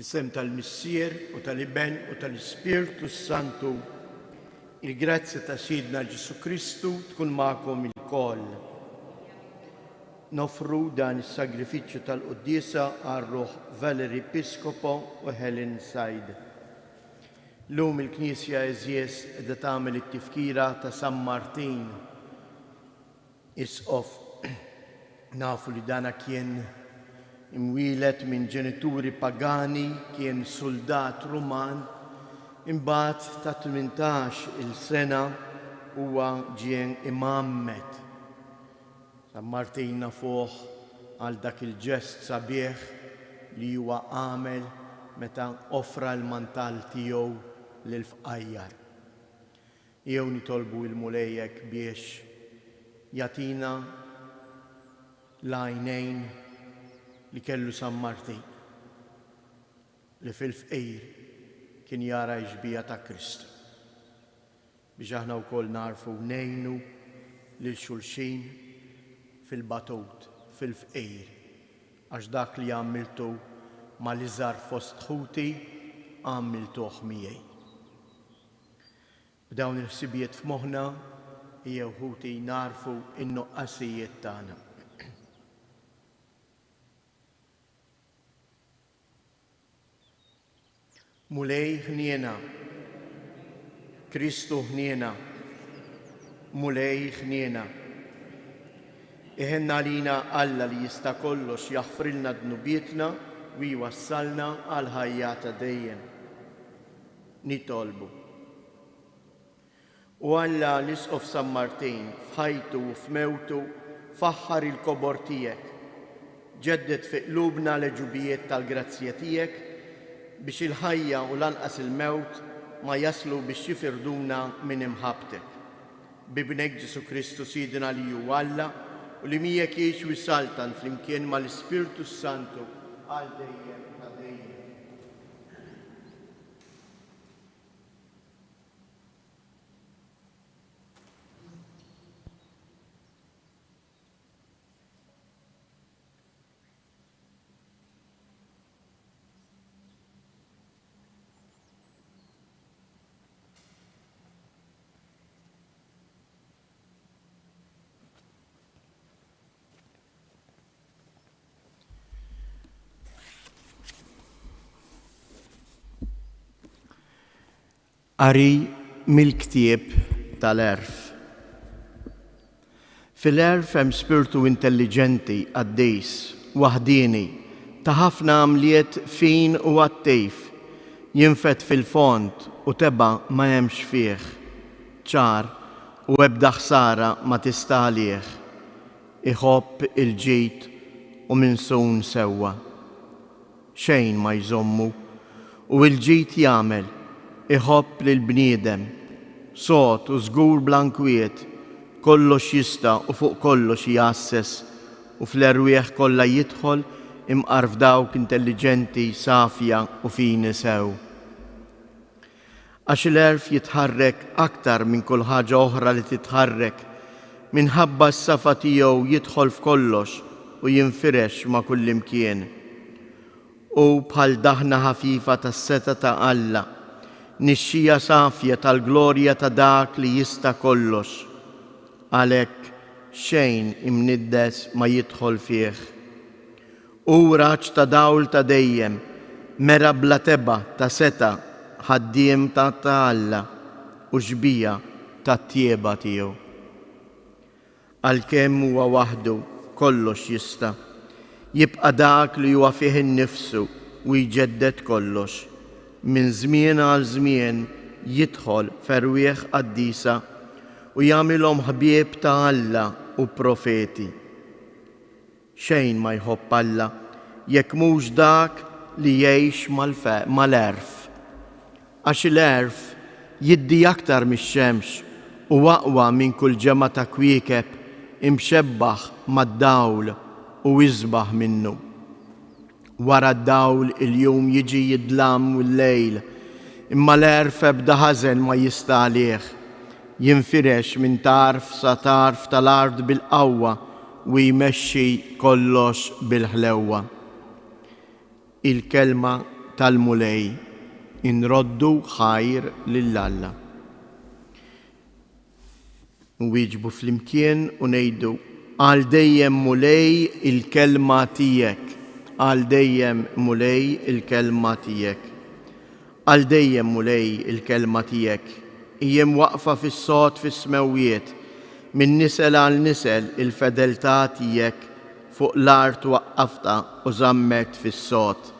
Fl-isem tal-Missier u tal-Iben u tal-Ispirtu s-Santu, il-grazzja ta' Sidna Ġesù Kristu tkun magħkom ilkoll. Noffru dan is-sagrifiċċju tal-quddiesa għal ruħ Valerie Piscopo u Helen Said. Llum il-Knisja għeżież qiegħda tagħmel it-tifkira ta' San Martin. Isqof. Nafu li dana kien imwieled minn ġenituri pagani, kien suldat Ruman, imbagħad ta' 18 il sena huwa ġie imgħammed. San Martin nafuh għal dak il-ġest sabiħ li huwa għamel meta offra l-mantal tiegħu lill-fqajjar. Ejjew nitolbu il-Mulej hekk biex jagħtina l-għajnejn li kellu San Martin, li fil-fqir kien jara x-xbieha ta' Kristu, biex aħna wkoll nagħrfu ngħinu lil xulxin fil-batut, fil-fqir, għax dak li għamiltu mal-iżgħar fost ħuti għamiltuh miegħi. B'dawn il-ħsibijiet f'moħħna, ejjew ħuti nagħrfu n-nuqqasijiet tagħna. Mulej ħniena, Kristu ħniena, Mulej ħniena. Iħenn għalina Alla li jista' kollox jaħfrilna dnubietna u jwassalna għall-ħajja ta' dejjem. Nitolbu. O Alla, l-Isqof San Martin, f'ħajtu u f'mewtu, faħħar il-kobor tiegħek. Ġedded fi qlubna l-għeġubijiet tal-grazzja tiegħek biex il-ħajja u lanqas il-mewt ma jaslu biex jifirduna minn imħabbtek. B'Ibnek Ġesù Kristu Sidna li hu Alla u li miegħek jgħix u jsaltan flimkien mal-Ispirtu s-Santu għal dejjem ta' dejjem. Qari mill-ktieb tal-Għerf. Fil-għerf hemm spirtu intelliġenti, qaddis, waħdieni, ta' ħafna għamliet fin u attiv, jinfed fil-fond u tebgħa ma hemmx fih, ċar u ebda ħsara ma tista' għalih, iħobb il-ġid u minsun sewwa. Xejn ma jżommu, u il-ġid jagħmel, iħobb lill-bniedem, sod u żgur bla nkwiet, kollox jista' u fuq kollox jgħasses, u fl-erwieħ kollha jidħol imqar f'dawk intelliġenti, safja u fini sew. Għax il-għerf jitħarrek aktar minn kull ħaġa oħra li titħarrek, minħabba s-safa tiegħu jidħol f'kollox u jinfirex ma' kullimkien. Hu bħal daħna ħafifa tas-setgħa ta' Alla, nixxija safja tal-glorja ta' Dak li jista' kollox. Għalhekk xejn imniddes ma jidħol fih. Hu raġġ ta' dawl ta' dejjem, mera bla tebgħa ta' setgħa, ħaddiem ta' ta' Alla u xbieha tat-tjieba tiegħu. Għalkemm huwa waħdu kollox jista', jibqa' dak li huwa fih innifsu u jġedded kollox, minn żmien għal żmien jidħol f'erwieħ qaddisa u jagħmilhom ħbieb ta' Alla u profeti. Xejn ma jħobb Alla jekk mhux dak li jgħix mal-għerf. Għax il-għerf jiddi aktar mix-xemx u aqwa minn kull ġemgħa ta' kwiekeb imxebbaħ mad-dawl u isbaħ minnu. Wara d-dawl il-jum jiġi d-dlam u l-lejl, imma l-għerf ebda ħażen ma jista' għalih. Jinfirex minn tarf sa tarf tal-art bil-qawwa u jmexxi kollox bil-ħlewwa. Il-Kelma. tal-Mulej, inroddu ħajr lil Alla. Nwieġbu flimkien u ngħidu, Għal dejjem Mulej il-kelma tiegħek, għal dejjem Mulej il-kelma tiegħek. Għal dejjem Mulej il-kelma tiegħek, hi mwaqqfa fis-sod fis-smewwiet, minn nisel għal nisel il-fedeltà tiegħek fuq l-art waqqaftha u żammet fis-sod.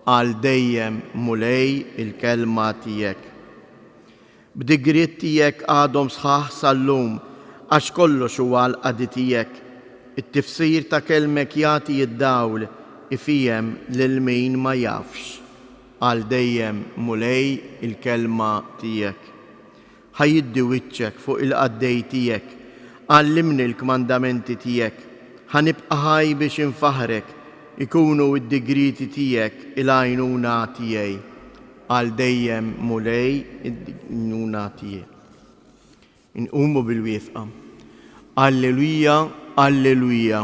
Għal dejjem Mulej il-kelma tiegħek. B'digriet tiegħek għadhom sħaħ sal-lum, għax kollox huwa għall-qadi tiegħek. It-tifsir ta' kelmek jagħti d-dawl, ifiehem lil min ma jafx. Għal dejjem, Mulej, il-kelma tiegħek. Ħa jiddi wiċċek fuq il-qaddej tiegħek, għallimni l-kmandamenti tiegħek. Ħa nibqa' ħaj biex infaħħrek, ikunu d-digrieti tiegħek il-għajnuna tiegħi. Għal dejjem Mulej id-dnuna tiegħek. Inqumu bil-wieqfa. Alleluja, alleluja.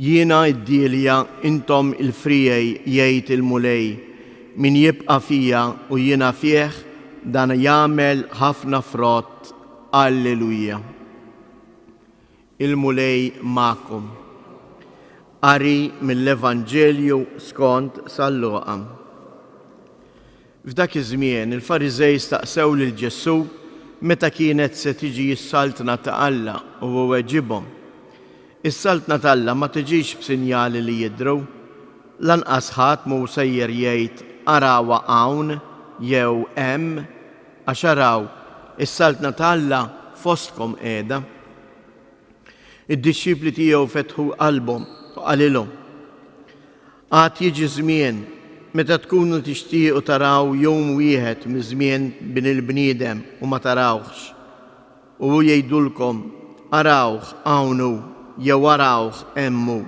Jiena d-dielja, intom il-friegħi, jgħid il-Mulej. Min jibqa' fija u jiena fih, dan jagħmel ħafna frott. Alleluja. Il-Mulej magħkom. Qari mill-Evanġelju skont San Luqa. F'dak iż-żmien il-Fariżej staqsew lil Ġesù meta kienet se tiġi s-Saltna ta' Alla u hu weġibhom, Is-Saltna t'Alla ma tiġix b'sinjali li jidhru, lanqas ħadd mhu sejjer jgħid, 'Arawha hawn' jew 'hemm', Għax araw, is-Saltna ta' Alla fostkom qiegħda. Id-dixxipli tiegħu fetħu qalbhom u qalilhom, Għad jiġi żmien meta tkunu tixtiequ taraw jum wieħed miż-żmien Bin il-bniedem u ma tarawhx. U hu jgħidulkom, 'Arawh, hawn hu', jew 'Arawh, hemm hu'.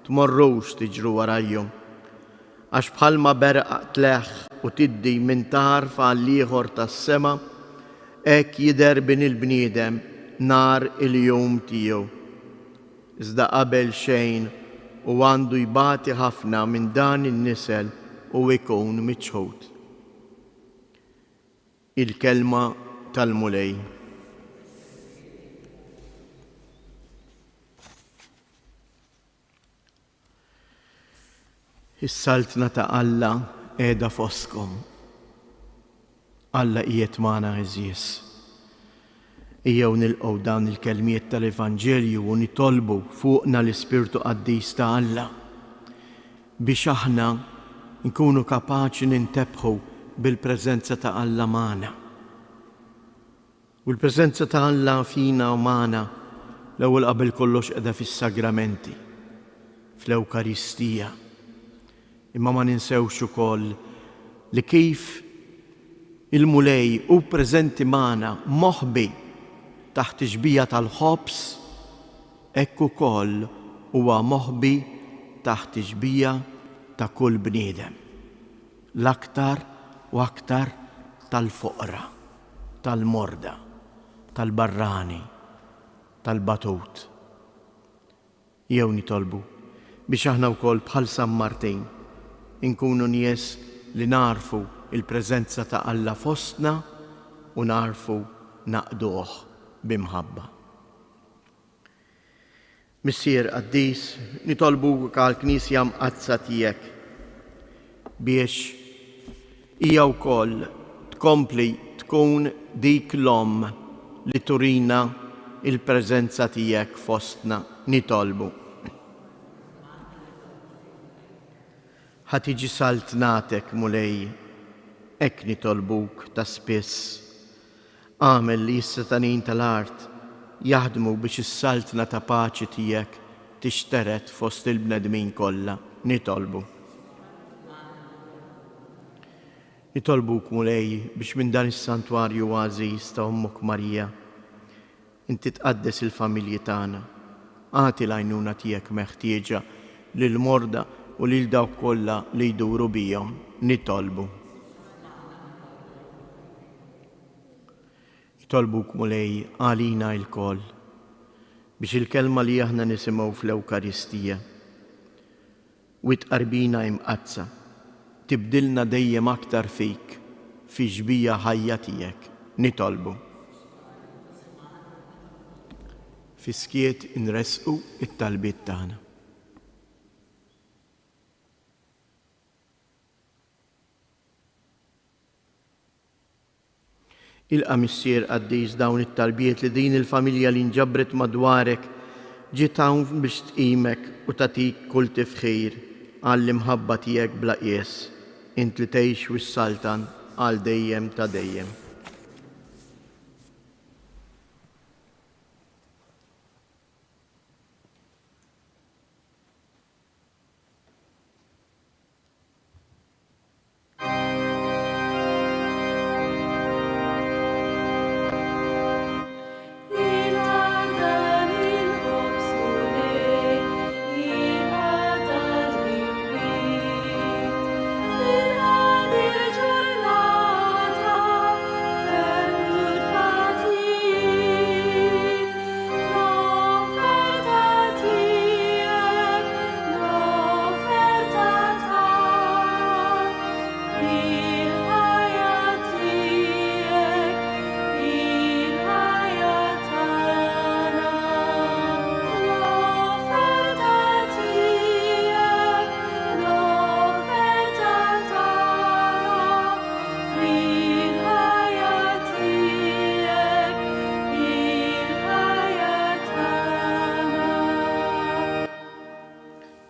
Tmorrux tiġru warajhom. Għax bħalma berqa tleħħ u tiddi minn tarf għall-ieħor tas-sema, hekk jidher Bin il-bniedem nhar il-jum tiegħu. Iżda qabel xejn hu għandu jbati ħafna minn dan in-nisel u jkun miċħud. Il-Kelma tal-Mulej. Is-Saltna ta' Alla qiegħda fostkom. Alla qiegħed magħna għeżież. Ejjew nilqgħu dawn il-kelmiet tal-Evanġelju u nitolbu fuqna l-Ispirtu Qaddis ta' Alla biex aħna nkunu kapaċi nintebħu bil-preżenza ta' Alla magħna. U l-preżenza ta' Alla fina u magħna l-ewwel qabel kollox qiegħda fis-sagramenti, fl-Ewkaristija. Imma ma ninsewx ukoll li kif il-Mulej hu preżenti magħna moħbi taħt ix-xbieha tal-ħobż, hekk ukoll huwa moħbi taħt ix-xbieha ta' kull bniedem, l-aktar u aktar tal-foqra. tal-morda, tal-barrani, tal-batut. Jew nitolbu biex aħna wkoll bħal San Martin inkunu nies li nagħrfu l-preżenza ta' Alla fostna u nagħrfu naqduh bi mħabba. Missier qaddis, nitolbuk għall-Knisja Mqaddsa tiegħek biex hija wkoll tkompli tkun dik l-Omm li turina l-preżenza tiegħek fostna. Nitolbu. Ħa tiġi saltnatek, Mulej, hekk nitolbuk ta' spiss. Agħmel li s-setgħanin tal-art jaħdmu biex is-saltna ta' paċi tiegħek tixtered fost il-bnedmin kollha. Nitolbu. Nitolbuk, Mulej, biex minn dan is-santwarju għażiż ta' Ommok Marija, inti tqaddes il-familji tagħna. Agħti l-għajnuna tiegħek meħtieġa lill-morda u lil dawk kollha li jduru bihom. Nitolbu. Nitolbuk, Mulej, għalina ilkoll, biex il-kelma li aħna nisimgħu fl-Ewkaristija. U t-tqarbina Imqaddsa tibdilna dejjem aktar fik, fix-xbieha ħajja tiegħek. Nitolbu. Fis-skiet inressqu t-talbiet tagħna. Ilqa' Missier Qaddis dawn it-talbiet li din il-familja li nġabret madwarek ġiet hawn biex tqimek u tagħtik kull tifħir għall-imħabba tiegħek bla qies, int li tgħix u ssaltan għal dejjem ta' dejjem.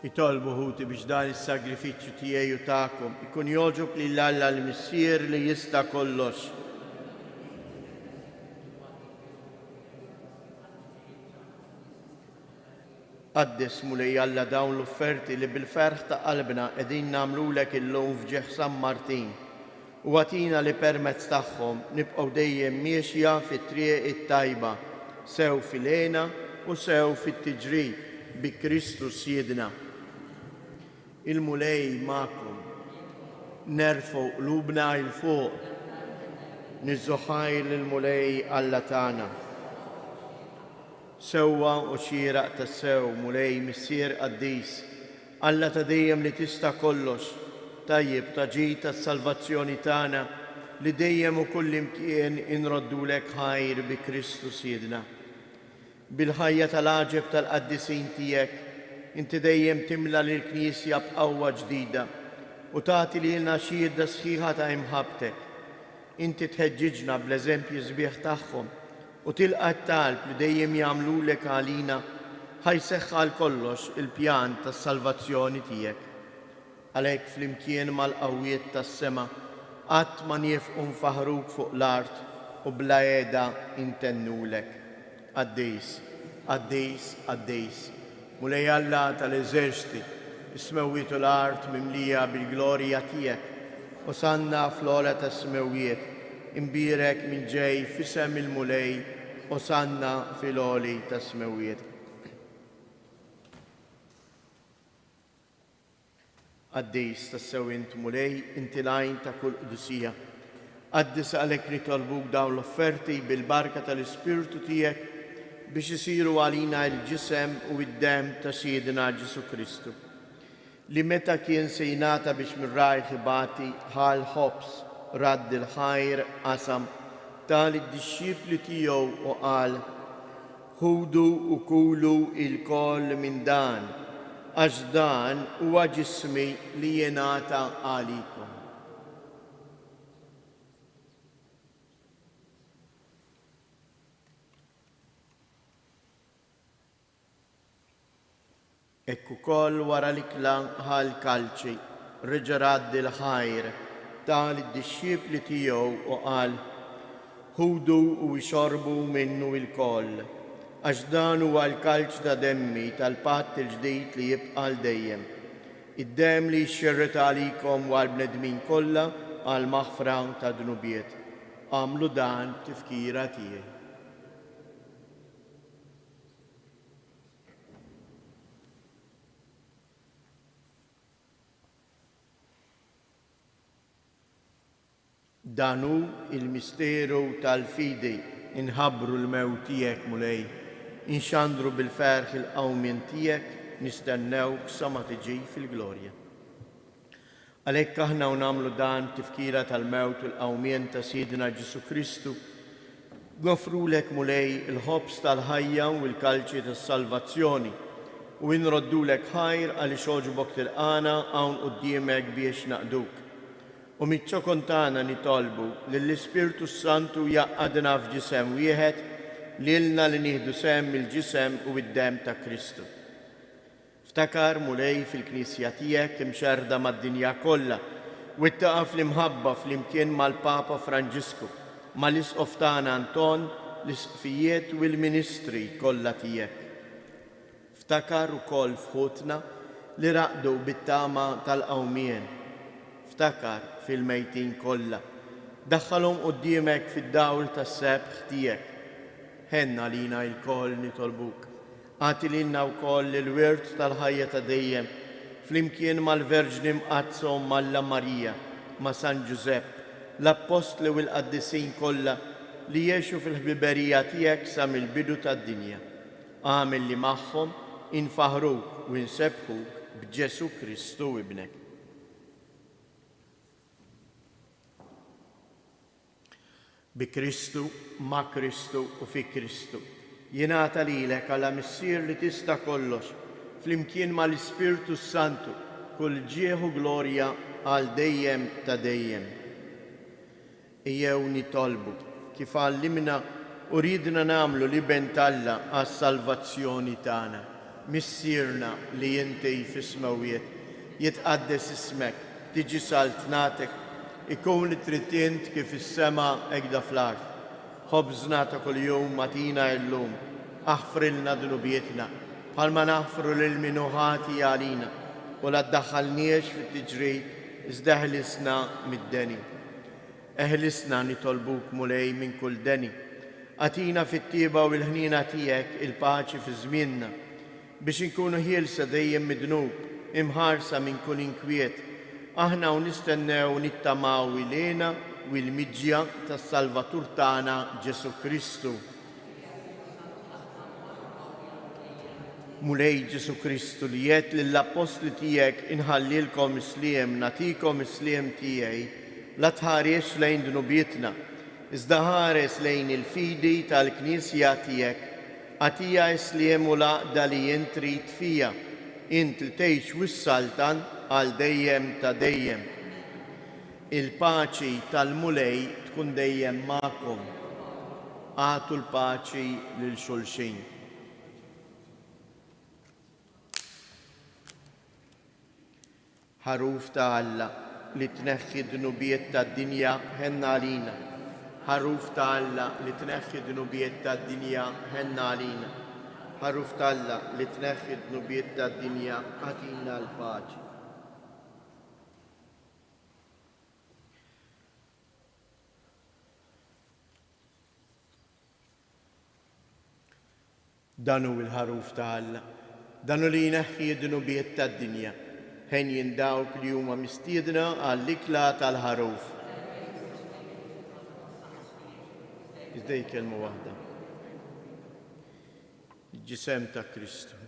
Itolbu ħuti biex dan is-sagrifiċċju tiegħi u tagħkom ikun jogħġob lil Alla l-Missier li jista' kollox. Qaddes, Mulej Alla, dawn l-offerti li bil-ferħ ta' qalbna qegħdin nagħmlulek illum f'ġieħ San Martin, u agħtina li permezz tagħhom nibqgħu dejjem miexja fit-triq it-tajba, sew fil-hena u sew fit-tiġrib, bi Kristu Sidna. Il-Mulej magħkom. Nerfgħu qlubna 'l fuq. Niżżu ħajr lill-Mulej Alla tagħna. Sewwa u xieraq tassew, Mulej, Missier qaddis, Alla ta' dejjem li tista' kollox, tajjeb ta' ġid għas-salvazzjoni tagħna, li dejjem u kullimkien inroddulek ħajr bi Kristu Sidna. Bil-ħajja tal-għaġeb tal-qaddisin tiegħek, inti dejjem timla lill-Knisja b'qawwa ġdida u tagħti lilna xhieda sħiħa ta' imħabbtek. Inti tħeġġiġna bl-eżempji sbieħ tagħhom u tilqa' t-talb li dejjem jagħmlulek għalina ħa jseħħ għal kollox il-pjan tas-salvazzjoni tiegħek. Għalhekk flimkien mal-qawwiet tas-sema qatt ma niefqu nfaħħruk fuq l-art u bla heda intennulek, Qaddis, qaddis, qaddis, Mulej Alla tal-eżerċti, is-smewwiet u l-art mimlija bil-glorja tiegħek. Osanna fl-ogħla tas-smewwiet, imbierek min ġej f'isem il-Mulej, Osanna fil-għoli tas-smewwiet. Qaddis tassew int, Mulej, inti l-għajn ta' kull qdusija. Qaddis għalhekk nitolbuk dawn l-offerti bil-barka tal-Ispirtu tiegħek biex isiru għalina l-ġisem u d-demm ta' Sidna Ġesù Kristu, li meta kien se jingħata biex minn rajh ibati, ħa l-ħobż, radd il-ħajr, qasam, ta lid-dixxipli tiegħu u qal, Ħudu u kulu ilkoll minn dan, għax dan huwa ġismi li jingħata għalikom. Hekk ukoll wara l-ikla ħa l-kalċi, reġa' radd il-ħajr, ta lid-dixxipli tiegħu u qal, Ħudu u ixorbu minnu ilkoll, għax dan huwa l-kalċ ta' demmi tal-patt il-ġdid li jibqa' għal dejjem, id-demm li jxerred għalikom u għall-bnedmin kollha għall-maħfra tad-dnubiet. Agħmlu dan b'tifkira tiegħi. Dan hu l-misteru tal-fidi, inħabbru l-mewt tiegħek, Mulej, inxandru bil-ferħ il-qawmien tiegħek. nistennewk sa ma tiġi fil-glorja. Għalhekk aħna u nagħmlu dan b'tifkira tal-mewt u l-qawmien ta' Sidna Ġesù Kristu, noffrulek, Mulej, il-ħobż tal-ħajja u l-kalċi tas-salvazzjoni, u inroddulek ħajr għaliex għoġbok tilqagħna hawn quddiemek biex naqduk. U miċ-ċokon tagħna nitolbu lill-Ispirtu s-Santu jgħaqqadna f'ġisem wieħed, lilna li nieħdu sehem mill-ġisem u d-demm ta' Kristu. Ftakar, Mulej, fil-Knisja tiegħek imxerrda mad-dinja kollha, wettaqha fl-imħabba flimkien mal-Papa Franġisku, mal-Isqof tagħna Anton, l-Isqfijiet u l-ministri kollha tiegħek. Ftakar ukoll f'ħutna li raqdu bit-tama tal-qawmien. Ftakar fil-mejtin kollha. Daħħalhom quddiemek fid-dawl tas-sebħ tiegħek. Ħenn għalina ilkoll nitolbuk. Agħti lilna wkoll il-wirt tal-ħajja ta' dejjem, flimkien mal-Verġni Mqaddsa Omm Alla Marija, ma' San Ġużepp, l-Appostli u l-qaddisin kollha li għexu fil-ħbiberija tiegħek sa mill-bidu tad-dinja. Agħmel li magħhom infaħħruk u nsebbħuk b'Ġesù Kristu Ibnek. Bi Kristu, ma' Kristu u fi Kristu, jingħata lilek, Alla Missier li tista' kollox, flimkien ma' l-Ispirtu s-Santu, kull ġieħ u glorja għal dejjem ta' dejjem. Ejjew nitolbu, kif għallimna u riedna nagħmlu l-Iben t'Alla għas-salvazzjoni tagħna. Missierna li inti fis-smewwiet, jitqaddes ismek, tiġi saltnatek, ikun li trid int kif fis-sema hekda fl-art. Ħobżna ta' kuljum agħtina illum. Aħfrilna dnubietna, bħalma naħfru lil min hu ħati għalina, u la ddaħħalniex fit-tiġrib, iżda eħlisna mid-deni. Eħlisna, nitolbuk, Mulej, minn kull deni. Agħtina fit-tjieba u l-ħniena tiegħek il-paċi fi żmienna, biex inkunu ħielsa dejjem mid-dnub, imħarsa minn kull inkwiet, aħna u nistennew u nittamaw il-hena u l-miġja tas-Salvatur tagħna Ġesù Kristu. Mulej Ġesù Kristu li għedt lill-appostli tiegħek inħallilkom is-sliem, nagħtikom is-sliem tiegħi, la tħaresx lejn dnubietna, iżda ħares lejn il-fidi tal-Knisja tiegħek. Agħtiha s-sliem u l-għaqda li int trid fiha, int li tgħix u ssaltan għal dejjem ta' dejjem. Il-paċi tal-Mulej tkun dejjem magħkom. Agħtu l-paċi lil xulxin. Ħaruf ta' Alla li tneħħi d-dnubiet tad-dinja, ħenn għalina. Ħaruf ta' Alla li tneħħi d-dnubiet tad-dinja, ħenn għalina. Ħaruf t'Alla li tneħħi d-dnubiet tad-dinja, agħtina l-paċi. Dan hu l-Ħaruf ta' Alla, dan hu li jneħħi d-dnubiet tad-dinja. Henjin dawk li huma mistiedna għall-ikla tal-Ħaruf. Iżda hi kelma waħda. Il-ġisem ta' Kristu.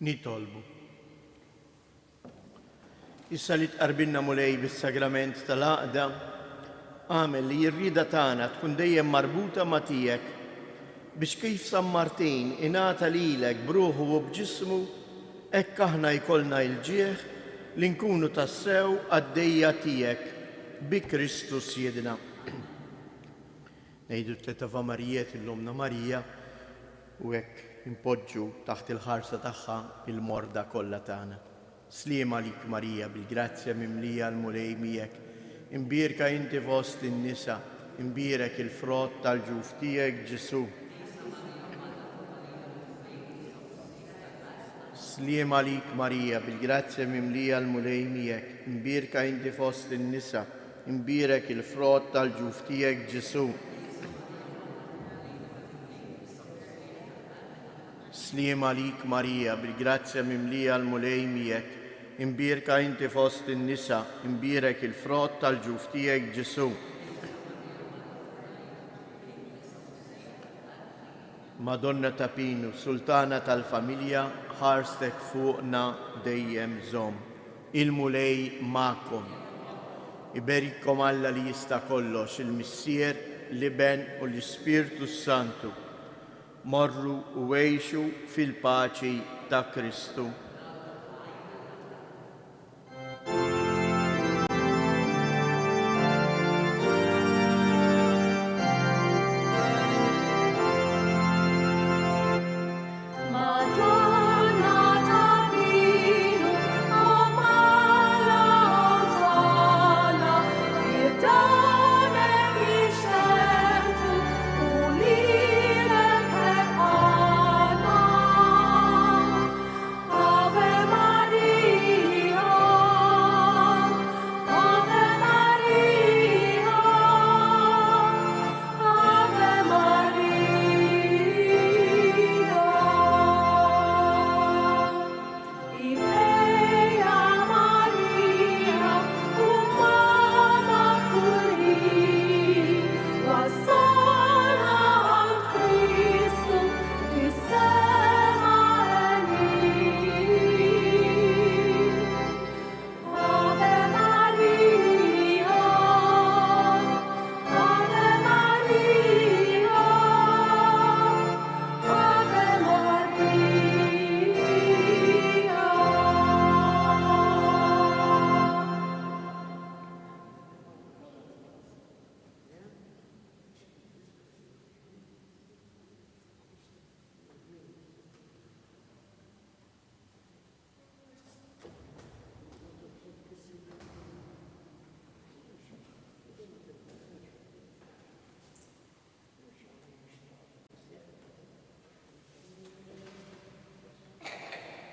Nitolbu. Issa li tqarbinna Mulej bis-sagrament tal-għaqda, agħmel li r-rieda tagħna tkun dejjem marbuta ma' tiegħek, biex kif San Martin ingħata lilek b'ruħu u b'ġismu, hekk aħna jkollna l-ġieħ li nkunu tassew qaddejja tiegħek, bi Kristu Sidna. Ngħidu t-tliet Ave Marijiet lil Ommna Marija u hekk inpoġġu taħt il-ħarsa tagħha il-morda kollha tagħna. Sliem għalik Marija bil-grazzja mimlija l-Mulej miegħek, imbierka inti fost in-nisa, imbierek il-frott tal-ġuf tiegħek Ġesù. Sliem għalik Marija bil-grazzja mimlija l-Mulej miegħek, imbierka inti fost in-nisa, imbierek il-frott tal-ġuf tiegħek Ġesù. Sliem għalik Marija, bil-grazzja mimlija l-Mulej miegħek, imbierka inti fost in-nisa, imbierek il-frott tal-ġuf tiegħek Ġesù. Madonna ta' Pinu, Sultana tal-familja, ħarstek fuqna dejjem żomm. Il-Mulej magħkom. Iberikkom Alla li jista' kollox, il-Missier, l-Iben u l-Ispirtu s-Santu. Morru u għixu fil-paċi ta' Kristu.